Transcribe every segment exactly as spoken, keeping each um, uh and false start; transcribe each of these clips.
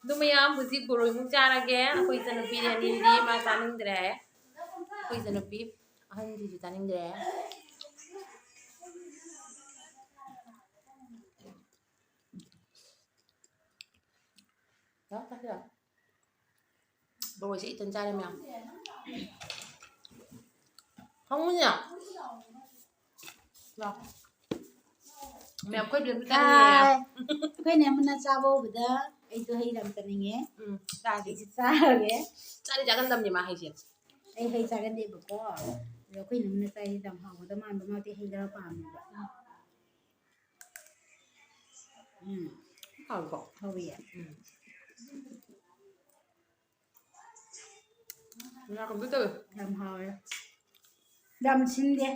ꯑꯗꯨ ꯃꯌꯥꯝ, ꯍꯧꯖꯤꯛ ꯕꯣꯔꯣꯏꯃꯨꯛ ꯆꯥꯔꯒꯦ꯫ ꯑꯩꯈꯣꯏ ꯏꯆꯟꯅꯨꯄꯤ ꯑꯅꯤꯗꯤ ꯃꯥ ꯆꯥꯅꯤꯡꯗ꯭ꯔꯦ꯫ ꯑꯩꯈꯣꯏ ꯏꯆꯟꯅꯨꯄꯤ ꯑꯍꯟꯁꯤꯁꯨ ꯆꯥꯅꯤꯡꯗ꯭ꯔꯦ꯫ ꯂꯥꯛꯑꯣ, ꯆꯥꯁꯤ ꯂꯥꯛꯑꯣ꯫ ꯕꯣꯔꯣꯏꯁꯦ ꯏꯇꯟ ꯆꯥꯔꯦ ꯃꯌꯥꯝ꯫ ꯍꯪꯉꯨꯅꯦ꯫ ꯂꯥꯛꯑꯣ꯫ ꯃꯌꯥꯝ ꯑꯩꯈꯣꯏ ꯕꯦꯝꯗ ꯆꯥꯅꯤꯡꯉꯦ꯫ ꯍꯥꯏ꯫ ꯑꯩꯈꯣꯏ ꯅꯦꯝꯕꯅ ꯆꯥꯕ ꯎꯕꯗ ꯑꯩꯁꯨ ꯍꯩ ꯌꯥꯝ ꯆꯥꯅꯤꯡꯉꯦ꯫ ꯎꯝ, ꯆꯥꯁꯦ꯫ ꯑꯩꯁꯨ ꯆꯥꯔꯒꯦ꯫ ꯆꯥꯗꯤ ꯆꯥꯒꯟꯗꯕꯅꯦ ꯃꯥ ꯍꯩꯁꯦ꯫ ꯑꯩ ꯍꯩ ꯆꯥꯒꯟꯗꯦꯕꯀꯣ꯫ ꯑꯗꯣ ꯑꯩꯈꯣꯏ ꯅꯦꯝꯕꯅ ꯆꯥꯏꯁꯦ ꯌꯥꯝ ꯍꯥꯎꯒꯗꯕ ꯃꯥꯟꯕ, ꯃꯥꯗꯤ ꯍꯩ ꯈꯔ ꯄꯥꯝꯃꯦꯕ꯫ ꯎꯝ꯫ ꯍꯥꯎꯏꯀꯣ? ꯍꯥꯎꯏꯌꯦ꯫ ꯎꯝ꯫ ꯉꯥ ꯀꯧꯇꯥ ꯇꯧꯋꯦ꯫ ꯌꯥꯝ ꯍꯥꯎꯋꯦ꯫ ꯌꯥꯝ ꯁꯤꯟꯗꯦ꯫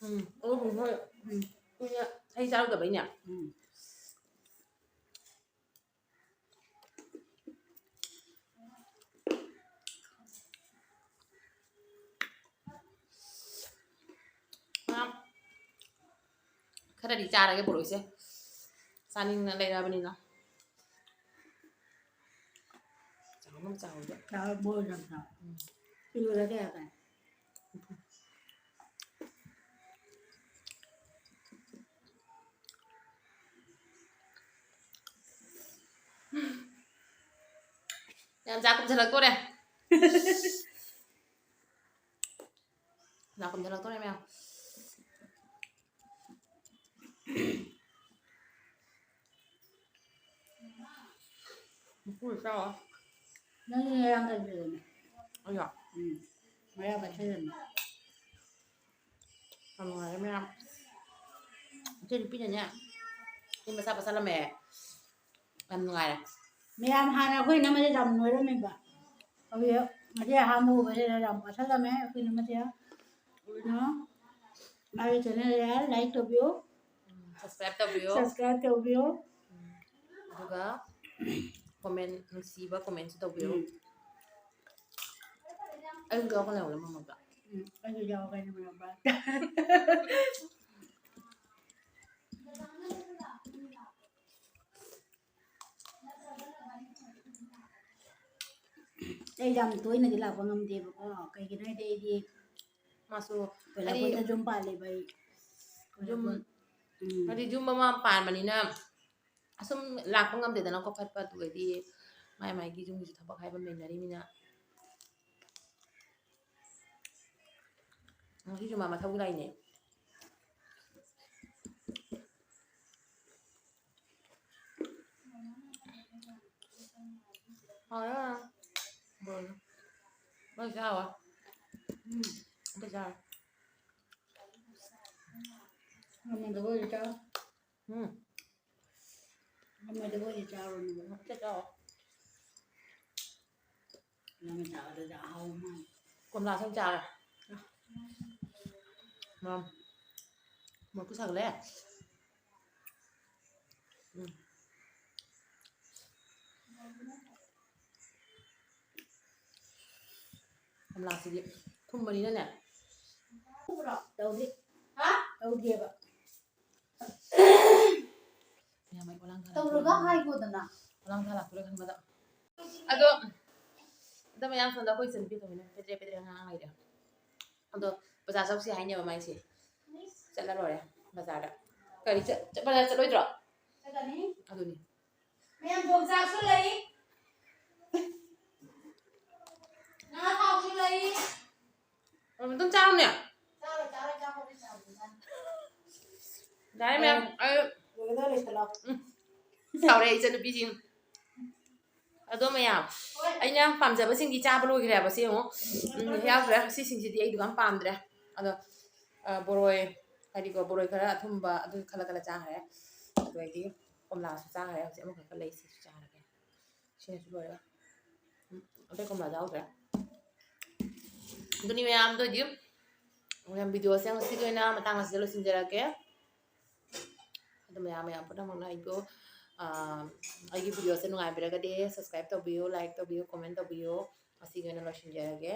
ꯎꯝ꯫ ꯑꯣ, ꯍꯣꯏ꯫ ꯎꯝ꯫ ꯀꯨꯏꯅ ꯍꯩ ꯆꯥꯔꯨꯗꯕꯩꯅꯦ꯫ ꯎꯝ꯫ ꯉꯥ ꯈꯔꯗꯤ ꯆꯥꯔꯒꯦ ꯕꯣꯔꯣꯏꯁꯦ꯫ ꯆꯥꯅꯤꯡꯅ ꯂꯩꯔꯕꯅꯤꯅ꯫ ꯆꯥꯎꯅ ꯆꯥꯎꯕ꯫ ꯆꯥꯎ, ꯕꯣꯔꯣꯏ ꯌꯥꯝ ꯆꯥꯎ꯫ ꯎꯝ꯫ ꯀꯤꯂꯣꯗ ꯀꯌꯥ ꯇꯥꯏ? ꯌꯥꯝ ꯆꯥ ꯀꯨꯝꯁꯜꯂꯛꯇꯣꯔꯦ꯫ ꯆꯥ ꯀꯨꯝꯁꯜꯂꯛꯇꯣꯔꯦ ꯃꯌꯥꯝ꯫ ꯃꯀꯨ ꯆꯥꯎ꯫ ꯅꯪꯒꯤ ꯉꯔꯥꯡ ꯀꯩꯗꯧꯔꯤꯅꯣ? ꯑꯩꯔꯣ? ꯎꯝ꯫ ꯉꯔꯥꯡ ꯀꯩꯊꯦꯜꯗꯅꯦ꯫ ꯌꯥꯝ ꯅꯨꯡꯉꯥꯏꯔꯦ ꯃꯌꯥꯝ꯫ ꯏꯆꯦ ꯅꯨꯄꯤꯅꯅꯦ, ꯁꯤ ꯃꯆꯥ ꯄꯣꯠꯁꯜꯂꯝꯃꯦ꯫ ꯌꯥꯝ ꯅꯨꯡꯉꯥꯏꯔꯦ꯫ ꯃꯌꯥꯝ ꯍꯥꯟꯅ ꯑꯩꯈꯣꯏ ꯏꯅꯝꯃꯁꯦ ꯌꯥꯝ ꯅꯣꯏꯔꯝꯃꯦꯕ꯫ ꯍꯧꯖꯤꯛ ꯉꯁꯤ ꯑꯍꯥꯟꯕ ꯎꯕꯁꯤꯗ ꯌꯥꯝ ꯄꯣꯠꯁꯜꯂꯝꯃꯦ ꯑꯩꯈꯣꯏ ꯏꯅꯝꯃꯁꯦ꯫ ꯑꯗꯨꯅ ꯃꯥꯒꯤ channel ꯁꯦ like ꯇꯧꯕꯤꯌꯨ꯫ ꯎꯝ, subscribe ꯇꯧꯕꯤꯌꯨ꯫ Subscribe ꯇꯧꯕꯤꯌꯨ꯫ ꯎꯝ, ꯑꯗꯨꯒ comment, ꯅꯨꯡꯁꯤꯕ comment ꯁꯨ ꯇꯧꯕꯤꯌꯨ꯫ ꯎꯝ꯫ ꯑꯩꯁꯨ ꯌꯥꯎꯔꯛꯀꯅꯤ ꯍꯥꯏꯕꯅꯦ ꯃꯔꯛ ꯃꯔꯛꯇ꯫ ꯎꯝ, ꯑꯩꯁꯨ ꯌꯥꯎꯔꯛꯀꯅꯤ ꯃꯔꯛ ꯃꯔꯛꯇ꯫ ꯑꯩ ꯌꯥꯝ ꯇꯣꯏꯅꯗꯤ ꯂꯥꯛꯄ ꯉꯝꯗꯦꯕꯀꯣ꯫ ꯀꯩꯒꯤꯅꯣ ꯍꯥꯏꯗꯤ ꯑꯩꯗꯤ ꯃꯥꯁꯨ ꯍꯥꯏꯗꯤ ꯀꯣꯏꯂꯥꯄꯨꯔꯗ ꯌꯨꯝ ꯄꯥꯜꯂꯦꯕ ꯑꯩ꯫ ꯌꯨꯝ ꯎꯝ꯫ ꯍꯥꯏꯗꯤ ꯌꯨꯝ ꯑꯃ ꯄꯥꯟꯕꯅꯤꯅ ꯑꯁꯨꯝ ꯂꯥꯛꯄ ꯉꯝꯗꯦꯗꯅꯀꯣ ꯐꯠ ꯐꯠ꯫ ꯑꯗꯨꯒꯗꯤ ꯃꯥꯏ ꯃꯥꯏꯒꯤ ꯌꯨꯝꯒꯤꯁꯨ ꯊꯕꯛ ꯍꯥꯏꯕ ꯑꯃ ꯂꯩꯅꯔꯤꯃꯤꯅ꯫ ꯉꯁꯤꯁꯨ ꯃꯥ ꯃꯊꯧꯒꯤ ꯂꯥꯛꯏꯅꯦ꯫ ꯍꯥꯎꯔꯦ, ꯍꯥꯎꯔꯦ꯫ ꯂꯣꯏꯔꯦ꯫ ꯂꯣꯏ ꯆꯥꯔꯣ꯫ ꯎꯝ꯫ ꯑꯝꯇ ꯆꯥꯔꯣ꯫ ꯉꯝꯃꯣꯏꯗꯕ ꯑꯣꯏꯔꯗꯤ ꯆꯥꯔꯣ꯫ ꯎꯝ꯫ ꯉꯝꯃꯣꯏꯗꯕ ꯑꯣꯏꯔꯗꯤ ꯆꯥꯔꯨꯅꯨꯕ꯫ ꯑꯝꯇ ꯆꯥꯔꯣ꯫ ꯅꯪꯅ ꯆꯥꯕꯗꯨꯗ ꯑꯍꯥꯎꯕ ꯃꯥꯜꯂꯦ꯫ ꯀꯣꯝꯂꯥ ꯁꯨꯝ ꯆꯥꯔꯦ꯫ ꯎꯝ꯫ ꯃꯣꯔꯣꯛꯇꯨ ꯁꯥꯒꯠꯂꯦ꯫ ꯎꯝ꯫ ꯀꯣꯝꯂꯥꯁꯤꯗꯤ ꯊꯨꯝꯕꯅꯤꯅꯅꯦ꯫ ꯇꯧꯗꯦ꯫ ꯍꯥ? ꯇꯧꯗꯦꯕ꯫ ꯃꯌꯥꯝ ꯑꯩ ꯄꯣꯂꯥꯡ ꯊꯥ ꯇꯧꯔꯒ ꯂꯥꯛꯇꯣꯔꯦ꯫ ꯍꯥꯏꯒꯣꯗꯅ꯫ ꯄꯣꯂꯥꯡ ꯊꯥ ꯂꯥꯛꯇꯣꯔꯦ ꯈꯟꯕꯗ꯫ ꯑꯗꯣ, ꯑꯗꯣ ꯃꯌꯥꯝ ꯁꯣꯝꯗ ꯑꯩꯈꯣꯏ ꯏꯆꯟꯅꯨꯄꯤ ꯇꯧꯃꯤꯟꯅ ꯄꯦꯗ꯭ꯔꯦ ꯄꯦꯗ꯭ꯔꯦ ꯉꯥꯡ ꯂꯩꯔꯦ꯫ ꯑꯗꯣ ꯕꯖꯥꯔ ꯆꯧꯁꯤ ꯍꯥꯏꯅꯦꯕ ꯃꯥꯏꯁꯦ꯫ ꯆꯠꯂ ꯂꯣꯏꯔꯦ ꯕꯖꯥꯔꯗ꯫ ꯀꯔꯤ ꯆꯠ-, ꯆꯠ-, ꯕꯖꯥꯔ ꯆꯠꯂꯣꯏꯗ꯭ꯔꯣ? ꯆꯠꯀꯅꯤ꯫ ꯑꯗꯨꯅꯤ꯫ ꯃꯌꯥꯝ ꯌꯣꯡꯆꯥꯛꯁꯨ ꯂꯩ꯫ ꯉꯥ ꯊꯥꯎꯁꯨ ꯂꯩ꯫ ꯑꯗꯨꯝ ꯆꯥꯔꯣꯅꯦ꯫ ꯆꯥꯔꯣꯏ, ꯆꯥꯔꯣꯏ, ꯆꯥꯔꯣꯏ, ꯆꯥꯔꯣꯏ꯫ ꯌꯥꯔꯦ ꯃꯌꯥꯝ, ꯑꯩ ꯂꯣꯏꯒꯗꯧꯔꯦ, ꯂꯣꯏꯁꯜꯂꯣ꯫ ꯎꯝ꯫ ꯁꯥꯎꯔꯦ ꯏꯆꯟꯅꯨꯄꯤꯁꯤꯡ꯫ ꯑꯗꯣ ꯃꯌꯥꯝ, ꯍꯣꯏ꯫ ꯑꯩꯅ ꯄꯥꯝꯖꯕꯁꯤꯡꯗꯤ ꯆꯥꯕ ꯂꯣꯏꯈ꯭ꯔꯦꯕ꯫ ꯁꯤ ꯌꯦꯡꯉꯣ꯫ ꯎꯝ, ꯌꯥꯎꯈ꯭ꯔꯦ꯫ ꯁꯤꯁꯤꯡꯁꯤꯗꯤ ꯑꯩ ꯑꯗꯨꯝ ꯄꯥꯝꯗ꯭ꯔꯦ꯫ ꯑꯗꯣ, ꯑ, ꯕꯣꯔꯣꯏ, ꯍꯥꯏꯗꯤꯀꯣ, ꯕꯣꯔꯣꯏ ꯈꯔ ꯑꯊꯨꯝꯕ ꯑꯗꯨ ꯈꯜꯂ ꯈꯜꯂ ꯆꯥꯈ꯭ꯔꯦ꯫ ꯑꯗꯨꯗꯩꯗꯤ ꯀꯣꯝꯂꯥꯁꯨ ꯆꯥꯈ꯭ꯔꯦ꯫ ꯍꯧꯖꯤꯛ ꯑꯃꯈꯛꯀ ꯂꯩ, ꯁꯤꯁꯨ ꯆꯥꯔꯒꯦ꯫ ꯁꯤꯅꯁꯨ ꯂꯣꯏꯔꯦ꯫ ꯎꯝ, ꯑꯇꯩ ꯀꯣꯝꯂꯥ ꯌꯥꯎꯗ꯭ꯔꯦ꯫ ꯑꯗꯨꯅꯤ ꯃꯌꯥꯝ, ꯑꯗꯨ ꯑꯣꯏꯗꯤ ꯃꯌꯥꯝ videoꯁꯦ ꯉꯁꯤꯒꯤ ꯑꯣꯏꯅ ꯃꯇꯥꯡ ꯑꯁꯤꯗ ꯂꯣꯏꯁꯤꯟꯖꯔꯒꯦ꯫ ꯑꯗꯨ ꯃꯌꯥꯝ, ꯃꯌꯥꯝ ꯄꯨꯝꯅꯃꯛꯅ ꯑꯩꯕꯨ, ꯑ, ꯑꯩꯒꯤ videoꯁꯦ ꯅꯨꯡꯉꯥꯏꯕꯤꯔꯒꯗꯤ subscribe ꯇꯧꯕꯤꯌꯨ, like ꯇꯧꯕꯤꯌꯨ, comment ꯇꯧꯕꯤꯌꯨ꯫ ꯉꯁꯤꯒꯤ ꯑꯣꯏꯅ ꯂꯣꯏꯁꯤꯟꯖꯔꯒꯦ꯫